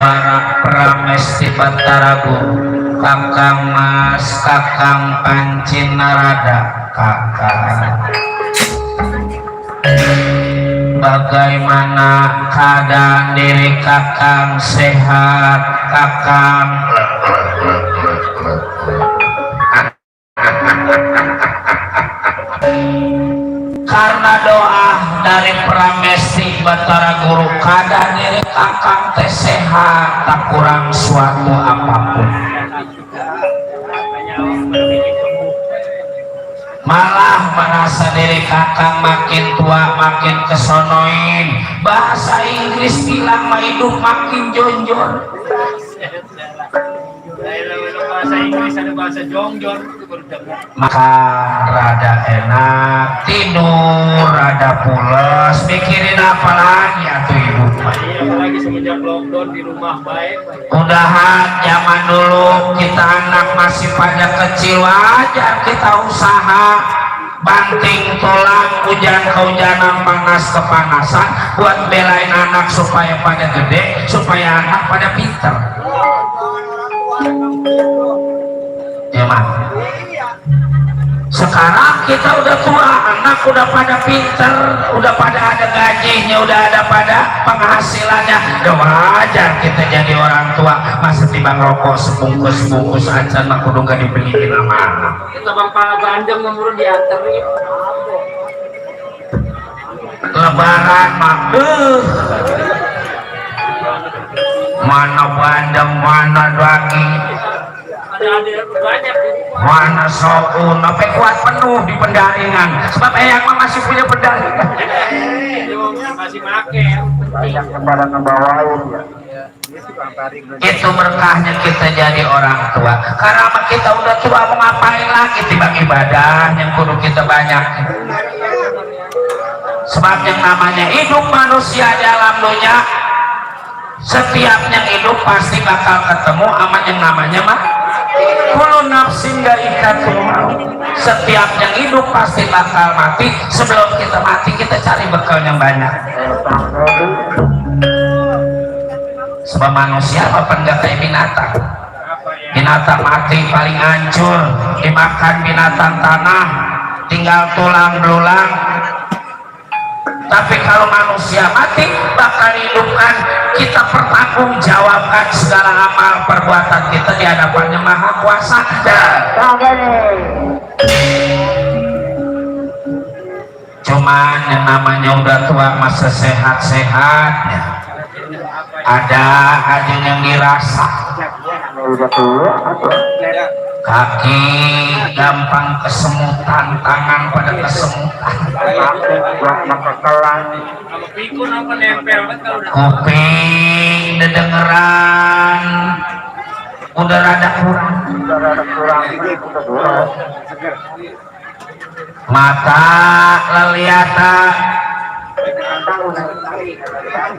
para pramesti Bataragu, Kakang Mas, Kakang Pancin Narada, Kakang. Bagaimana keadaan diri Kakang? Sehat Kakang? Karena doa dari Pramesti Batara Guru, keadaan diri Kakang teh sehat, tak kurang suatu apapun. Malah merasa diri Kakang makin tua makin kesonoin. Bahasa Inggris bilang mah hidup makin jonjor. Bahasa Inggris ada bahasa jonjor. Maka rada enak tidur, rada pules, mikirin apa lagi atuh hidup. Apalagi semenjak lockdown di rumah baik. Udahan zaman dulu kita anak masih pada kecil, wajar kita usaha banting tulang, hujan kehujanan, panas kepanasan buat belain anak supaya pada gede, supaya anak pada pinter. Emang sekarang kita udah tua, anak udah pada pinter, udah pada ada gajinya, udah ada pada penghasilannya. Udah wajar kita jadi orang tua. Masa timbang rokok sebungkus-bungkus aja mah kudu gak dibeliin sama anak. Kita bang pala bandeng nomor diantar lebaran mah mana bandeng mana daging mana sokun, tapi kuat penuh di pendaringan. Sebab eyang mah masih punya pendaringan. Masih makin. Banyak kepada ngebawain ya. Itu berkahnya kita jadi orang tua. Karena kita udah tua mau ngapain lagi timbang ibadah yang kudu kita banyak. Sebab yang namanya hidup manusia di alam dunia, setiap yang hidup pasti bakal ketemu sama yang namanya mah kullu nafsin dha'iqatul maut. Setiap yang hidup pasti bakal mati. Sebelum kita mati kita cari bekal yang banyak. Sebab manusia apa enggak kayak binatang. Binatang mati paling hancur, dimakan binatang tanah, tinggal tulang belulang. Tapi kalau manusia mati bakal hidupkan, kita pertanggungjawabkan segala amal perbuatan kita di hadapannya Maha Kuasa. Cuman yang namanya udah tua masa sehat-sehat, ada aja yang dirasa. Kaki gampang kesemutan, tangan pada kesemutan, kuping dedengeran udah rada kurang, mata leliatan.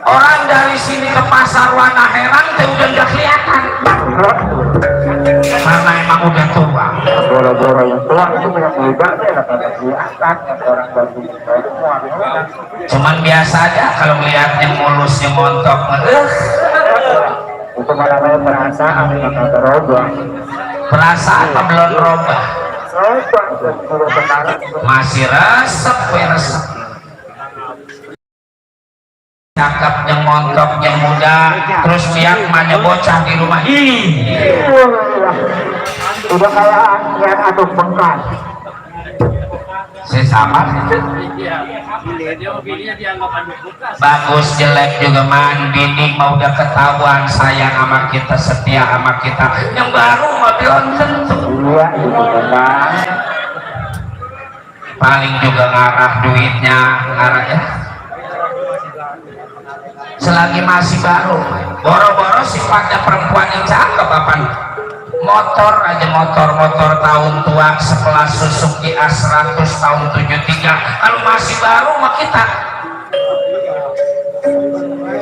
Orang dari sini ke pasar Warna Herang teh udah nggak kelihatan karena emang udah tua. Boro-boro yang tua itu banyak muda nggak kelihatan. Orang baru cuman biasa aja kalau melihat yang mulus yang montok itu namanya perasaan bakal berubah. Perasaan apa belum berubah? Masih resep. Cakep yang montok yang muda, terus lihat emaknya bocah di rumah ini udah kayak lihat aduk bengkak. Sama bagus jelek juga man bini mau udah ketahuan sayang sama kita, setia sama kita. Yang baru mah belum tentu. Paling juga ngarah duitnya, ngarah ya. Selagi masih baru, boro-boro sifatnya perempuan yang cakep apa? Motor aja, motor tahun tua sekelas Suzuki A100 tahun 73. Kalau masih baru mah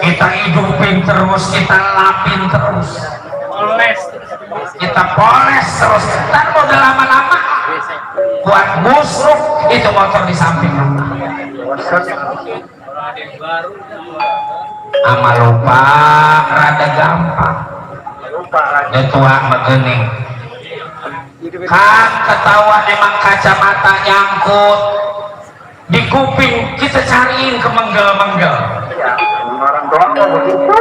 kita hidupin terus, kita lapin terus, kita poles terus. Dan udah lama-lama buat busuk itu motor di samping. ama lupa rada gampang tua megening kan ketawa emang kacamata nyangkut di kuping kita cariin ke menggel-menggel orang tua begitu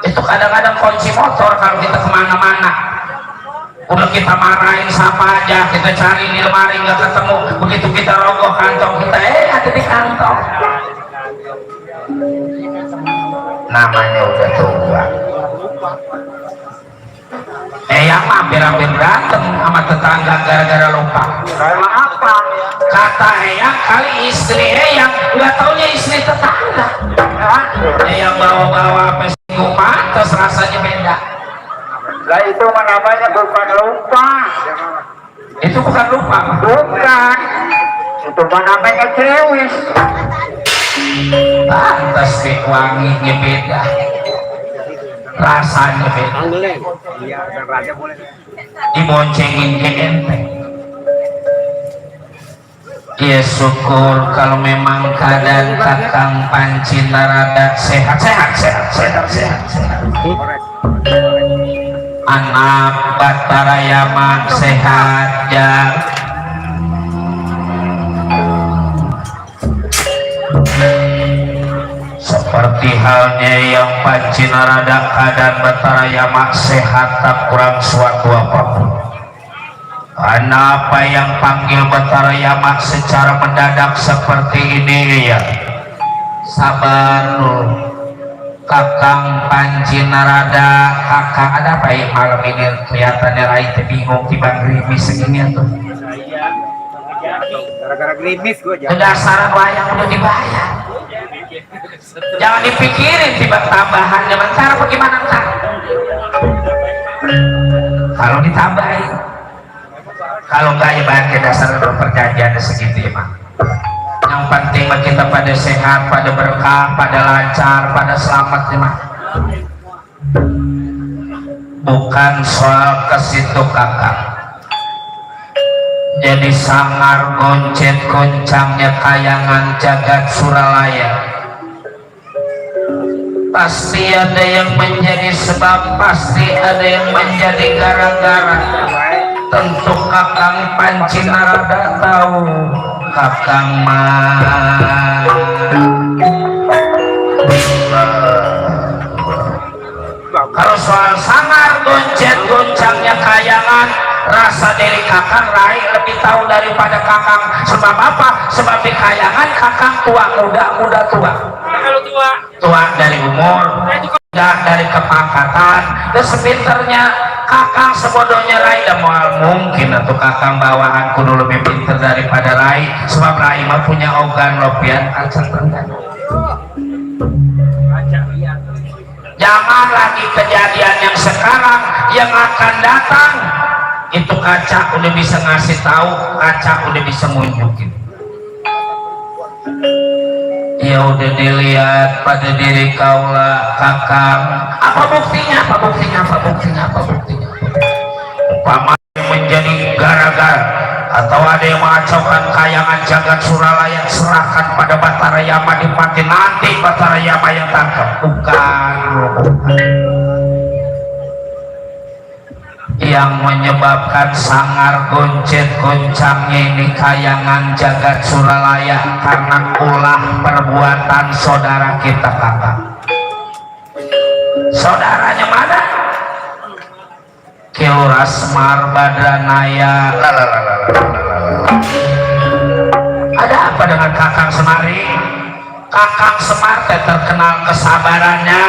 itu kadang-kadang kunci motor kalau kita kemana-mana udah kita marahin siapa aja kita cari di lemari nggak ketemu begitu kita rogoh kantong kita ada di kantong namanya udah tua yang hampir-hampir berantem sama tetangga gara-gara lupa karena apa kata Eyang kali istri Eyang nggak taunya istri tetangga Eyang bawa-bawa apa sih pantas rasanya beda lah itu namanya bukan lupa itu bukan lupa bukan itu namanya cewek pantas deh wanginya beda rasanya beda diboncengin ke enteng ya syukur kalau memang keadaan kakang Panci Narada sehat anak Batara Yama sehat ya seperti halnya yang Panci Narada keadaan Batara Yama sehat tak kurang suatu apapun apa yang panggil Batara Yama secara mendadak seperti ini ya sabar dulu kakang Panci Narada kakang ada apa ya malam ini kelihatannya Rai bingung tiba gerimis segini tuh gara-gara gerimis gue kedasaran wayang udah dibayar jangan dipikirin tiba tambahannya bentar bagaimana ntar kalau ditambahin kalau enggak ya bayar kedasaran perjanjian segitu ya Mak yang penting kita pada sehat, pada berkah, pada lancar, pada selamat ya Mak bukan soal ke situ kakak jadi sangar goncet goncangnya kayangan jagat Suralaya pasti ada yang menjadi sebab pasti ada yang menjadi gara-gara tentu kakang Panci Narada tahu kakang mah kalau soal sangar goncet goncangnya kayangan rasa dari kakang Rai lebih tahu daripada kakang sebab apa sebab di kayangan kakang tua muda tua kalau tua dari umur muda dari kepangkatan dan sepinternya kakang sebodohnya Rai dan mual mungkin atau kakang bawaan kudu lebih pinter daripada Rai sebab Rai mah punya organ lopian acan tenggan jangan lagi kejadian yang sekarang yang akan datang itu kaca udah bisa ngasih tahu kaca udah bisa nunjukin ya udah dilihat pada diri kaula kakang apa buktinya umpama menjadi gara-gara atau ada yang mengacaukan kayangan jagat Suralaya serahkan pada Batara Yama dipati nanti Batara Yama yang tangkap bukan yang menyebabkan sangar goncet goncangnya ini kayangan jagat Suralaya karena ulah perbuatan saudara kita kakak saudaranya mana Kiluras Marbadranaya ada apa dengan kakang Semari kakang Semar terkenal kesabarannya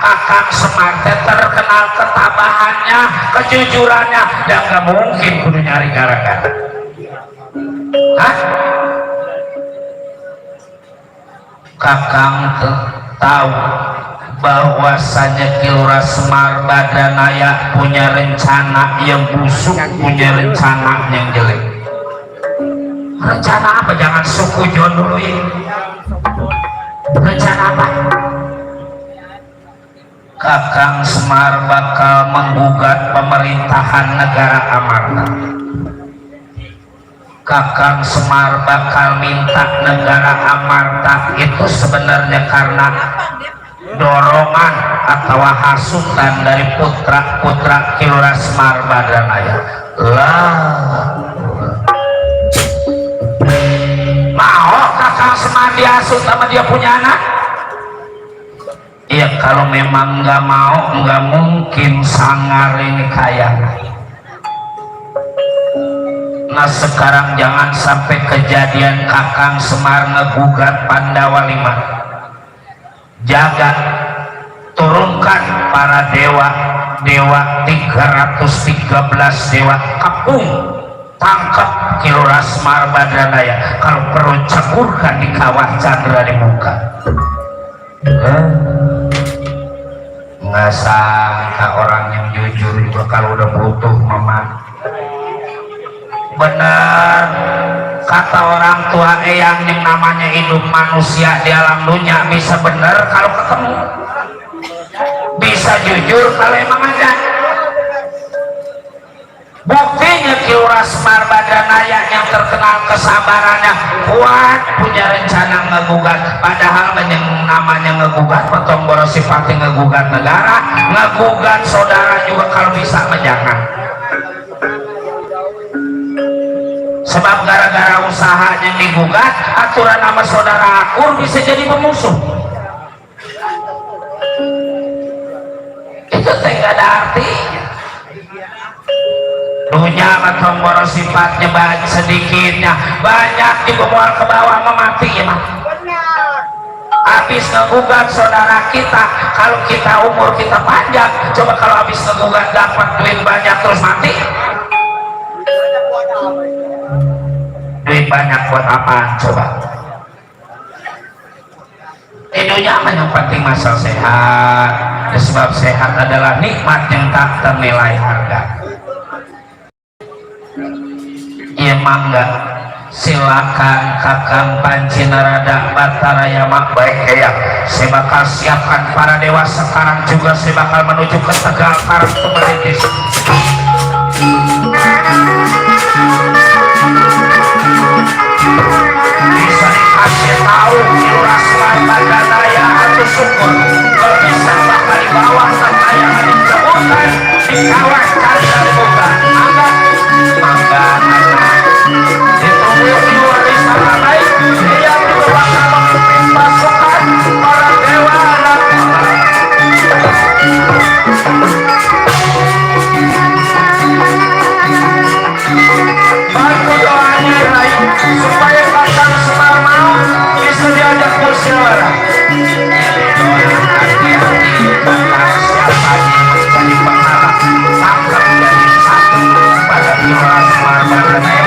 kakang Semar terkenal ketabahannya kejujurannya dan gak mungkin kudu nyari gara-gara kakang tahu bahwasanya Kiluras Marbadranaya punya rencana yang busuk punya rencana yang jelek rencana apa jangan suku John dulu ya rencana apa kakang Semar bakal menggugat pemerintahan negara Amarta Kakang Semar bakal minta negara Amarta itu sebenarnya karena dorongan atau hasutan dari putra-putra Kilura Semar Badranaya. Lah mau Kakang Semar dihasut sama dia punya anak? Iya, kalau memang nggak mau nggak mungkin sangar ini kaya. Nah sekarang jangan sampai kejadian Kakang Semar ngegugat Pandawa 5. Jaga, turunkan para dewa 313 dewa kapung, tangkap Kilura Semar Badranaya, kalau perlu ceburkan di kawah Candra di muka. Nggak sangka orang yang jujur juga kalau udah butuh mama. Benar kata orang tua eyang yang namanya hidup manusia di alam dunia bisa benar kalau ketemu, bisa jujur kalau emang ada. Buktinya Kilura Semar Badranaya yang terkenal kesabarannya kuat, punya rencana ngegugat, padahal yang namanya ngegugat potong borosipati, ngegugat negara, ngegugat saudara juga kalau bisa menjangan. Sebab gara-gara usahanya digugat, aturan nama saudara akur bisa jadi pemusuh. Itu tidak ada artinya. Dunia matong boros sifatnya banyak, sedikitnya banyak dibawa ke bawah memati ya mah. Habis ngegugat saudara kita, kalau kita umur kita panjang, coba kalau habis ngegugat dapat duit banyak terus mati. Duit banyak buat apaan coba? Dunia yang penting masalah sehat. Sebab sehat adalah nikmat yang tak ternilai harga. Iya mangga, silakan Kakang Panji Narada Batara Yama. Baik ya, saya bakal siapkan para dewa. Sekarang juga saya bakal menuju ke Tegal Karang Tumeritis. Bisa dikasih tahu Kilura Semar Badranaya atau syukur kalau bisa bakal dibawa sama yang ditemukan di kawah Candra Buka. Mangga anak ditunggu di luar istana baik, dia juga bakal memimpin pasukan para dewa dan bantu doanya Rai supaya Kakang Semar mau bisa diajak musyawarah. Hati-hati bakal siapa yang menjadi pengalah, tangkap jadi satu pada Kilura Semar Badranaya.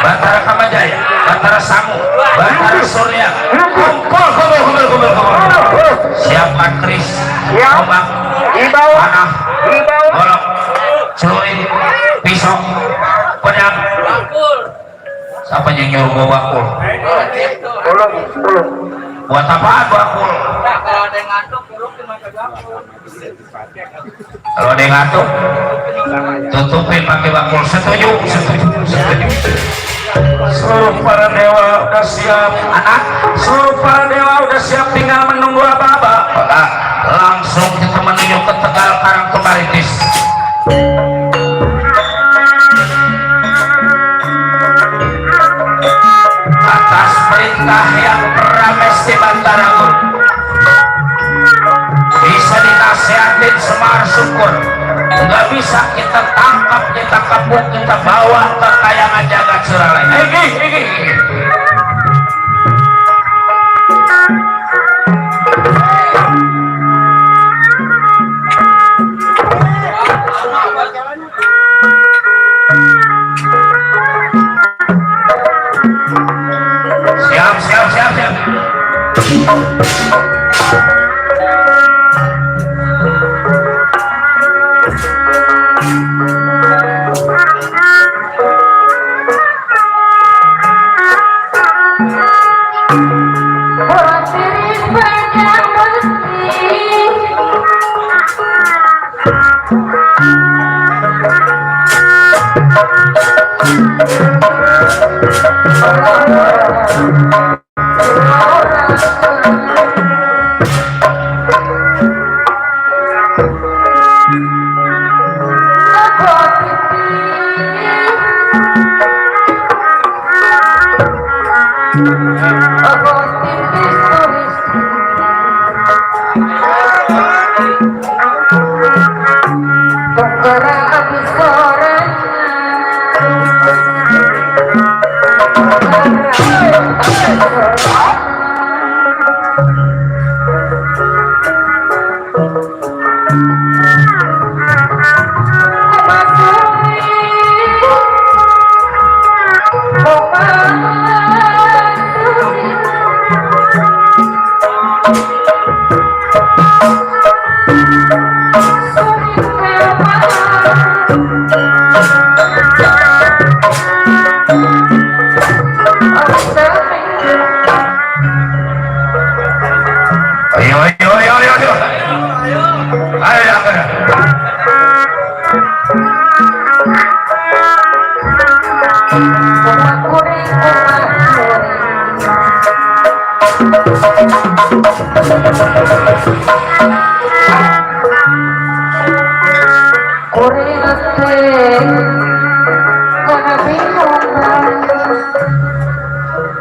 Batara Kamajaya, Batara Samu, Batara Surya, kumpul. Siapkan keris, tombak, panah, golok, celurit, pisau, pedang. Siapa yang nyuruh bawa bakul? Buat apaan bakul? Kalau ada yang ngantuk, kalau ada yang ngantuk, tutupin pakai bakul. Setuju. Seluruh para dewa udah siap, anak. Seluruh para dewa udah siap, tinggal menunggu apa-apa. Langsung kita menuju ke Tegal Karang Tumeritis. Atas perintah yang Pramesti Bantaragun, bisa dinasehatin Semar syukur. Nggak bisa kita tangkap, kita kepung, kita bawa ke kayangan jagat Suralaya.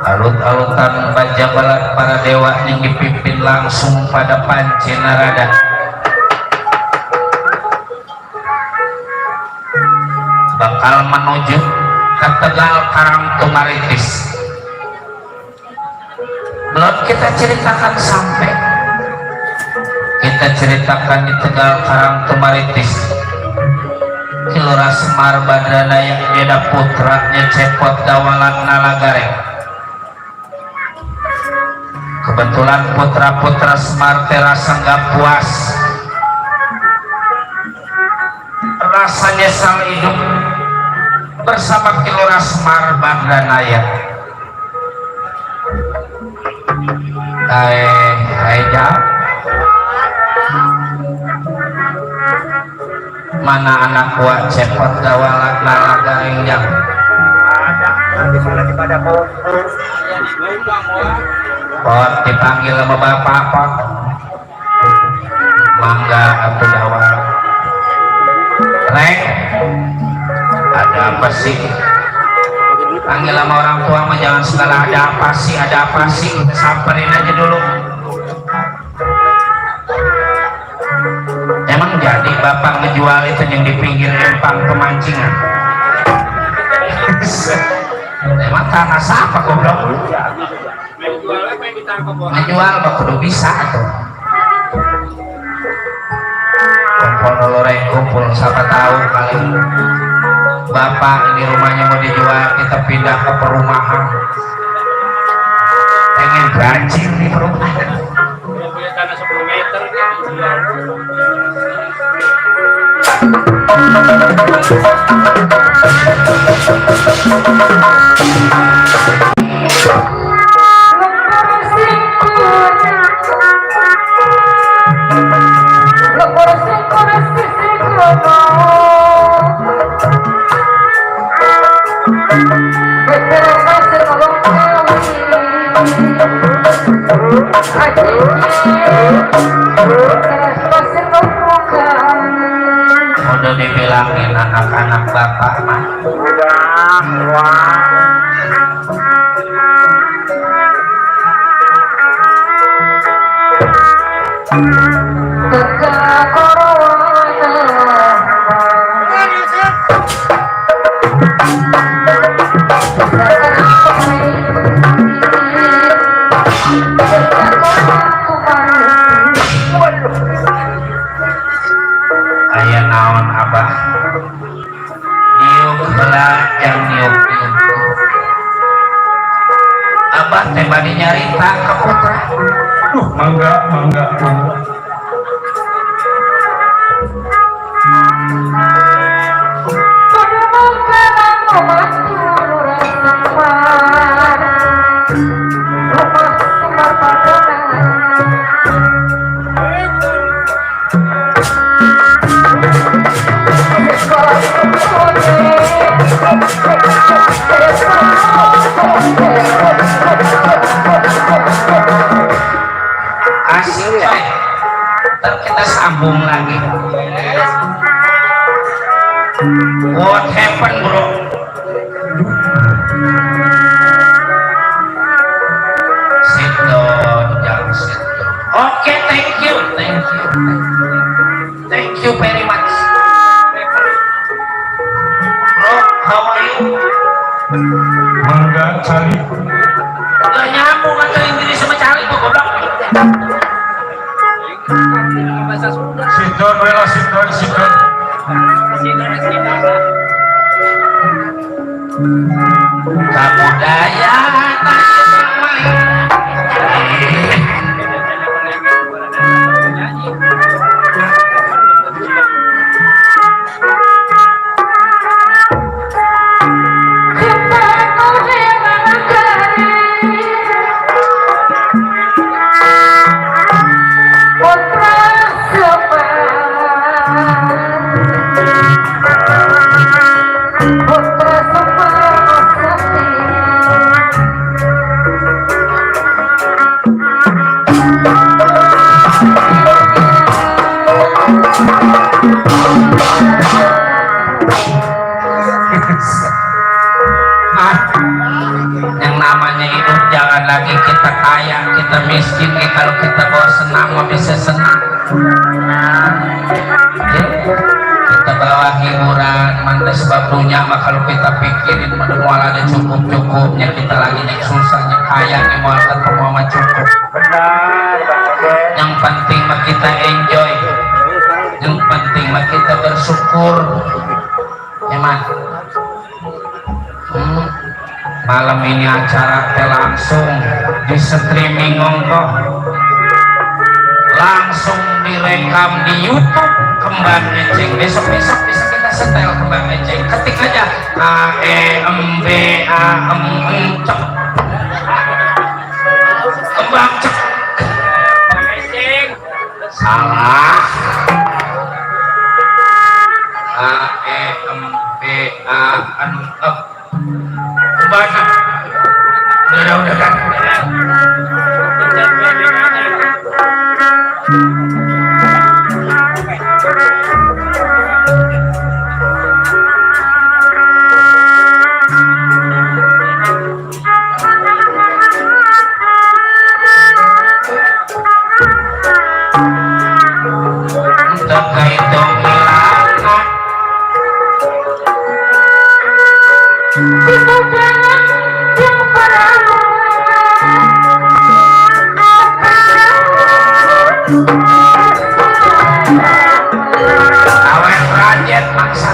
Alut-alutan baja balat para dewa yang dipimpin langsung pada Panci Narada. Bakal menuju ke Tegal Karang Tumaritis. Belum kita ceritakan sampai, kita ceritakan di Tegal Karang Tumaritis. Kilora Semar Badranaya beda putranya Cepot Dawalan Nalagareng. Kebetulan putra-putra Semar terasa nggak puas, rasanya sal hidup bersama Kilora Semar Badranaya. Mana anak gua Cepot Dawalan Nalagareng yang nanti malah pada kumpul. Pot dipanggil sama bapak pot. Mangga Abdul Dawal. Rek, ada apa sih? Panggil sama orang tua mah jangan segala ada apa sih, ada apa sih? Samperin aja dulu. Emang jadi bapak ngejual itu yang di pinggir empang pemancingan? Emang tanah siapa goblok? Ngejual mah kudu bisa tuh. Kumpul loreng kumpul, siapa tahu kali bapak ini rumahnya mau dijual, kita pindah ke perumahan. Pengen banjir di perumahan. Punya tanah 10 meter udah dibilangin anak-anak bapak mah aya naon abah niuk belajar niuk abah teh badi nyarita ke putra. Asik coy. Ntar kita sambung lagi. What happened bro? Sit down, jangan sit down. Oke, thank you. Thank you very much. Bro, how are you? Mangga cari Gak nyambung atau Inggris sama cari kok goblok. sidon wela sidon Kebudayaan yang namanya hidup jangan lagi kita kaya kita miskin kalau kita bawa senang mau bisa senang kita bawa hiburan mana sebabnya mah kalau kita pikirin manual ada cukup-cukupnya kita lagi yang susahnya kaya yang mau ketemu mah cukup yang penting mah kita enjoy yang penting mah kita bersyukur emang malam ini acara langsung di streaming ongkoh langsung direkam di YouTube Kembang Eceng besok-besok bisa kita setel Kembang Eceng ketik aja cek Kembang cek salah Kembang udah kan terkait dongeng awet rajet maksa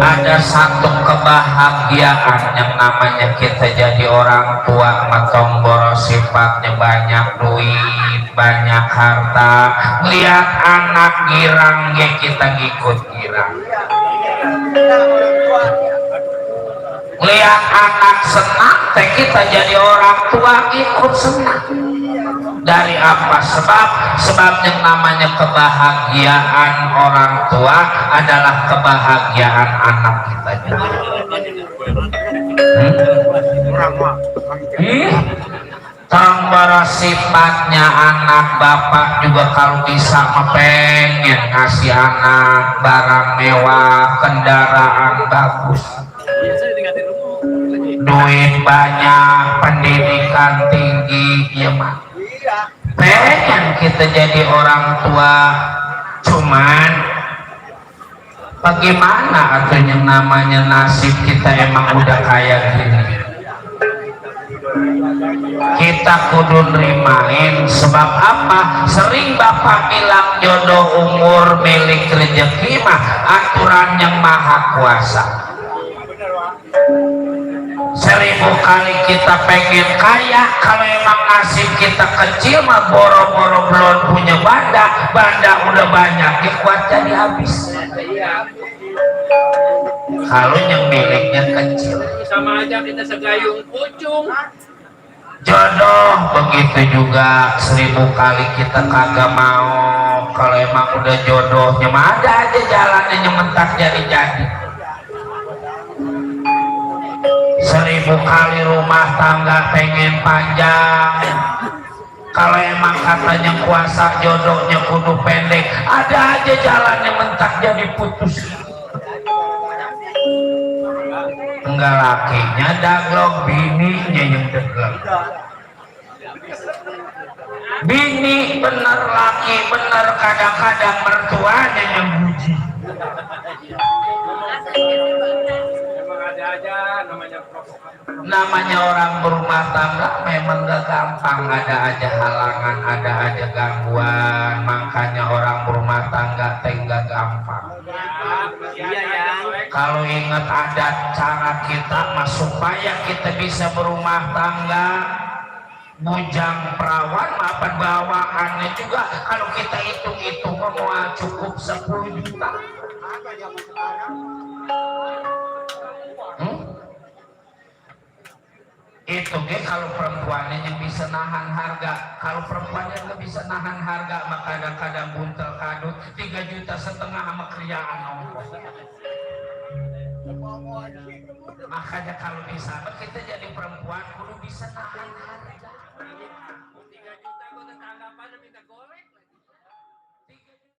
Ada satu kebahagiaan yang namanya kita jadi orang tua, matong boros sifatnya banyak duit, banyak harta, lihat anak girang ya kita ngikut girang, lihat anak senang teh kita jadi orang tua ikut senang. Dari apa sebab? Sebab yang namanya kebahagiaan orang tua adalah kebahagiaan anak kita juga. Tambah sifatnya anak bapak juga kalau bisa pengen ngasih anak barang mewah, kendaraan bagus, duit banyak, pendidikan tinggi, ya mah pengen kita jadi orang tua. Cuman bagaimana atau yang namanya nasib kita emang udah kayak gini, kita kudu nerimain. Sebab apa? Sering bapak bilang jodoh umur milik rezeki mah aturan yang maha kuasa. 1000 kali kita pengen kaya, kalau emang nasib kita kecil mah boro-boro belum punya banda udah banyak kuat jadi habis. Kalau yang miliknya kecil sama aja kita segayung pucung. Jodoh begitu juga, 1000 kali kita kagak mau. Kalau emang udah jodohnya mah ada aja jalannya yang mentak jadi-jadi. 1000 kali rumah tangga pengen panjang, kalau emang katanya kuasa jodohnya kudu pendek, ada aja jalannya mentak jadi putus. Enggak lakinya daglog, bininya yang daglog. Bini bener, laki bener, kadang-kadang mertuanya yang puji. Namanya orang berumah tangga memang gak gampang, ada aja halangan, ada aja gangguan. Makanya orang berumah tangga gak gampang. Kalau ingat adat cara kita mas, supaya kita bisa berumah tangga, bujang perawan maupun bawaannya juga kalau kita hitung-hitung mau cukup 10 juta. Itu kalau perempuannya yang bisa nahan harga. Kalau perempuannya nggak bisa nahan harga, maka kadang-kadang buntel kadut 3,5 juta sama kriaan ongkos. Makanya kalau bisa kita jadi perempuan kudu bisa nahan harga. 3 juta gue tetanggapan minta golong.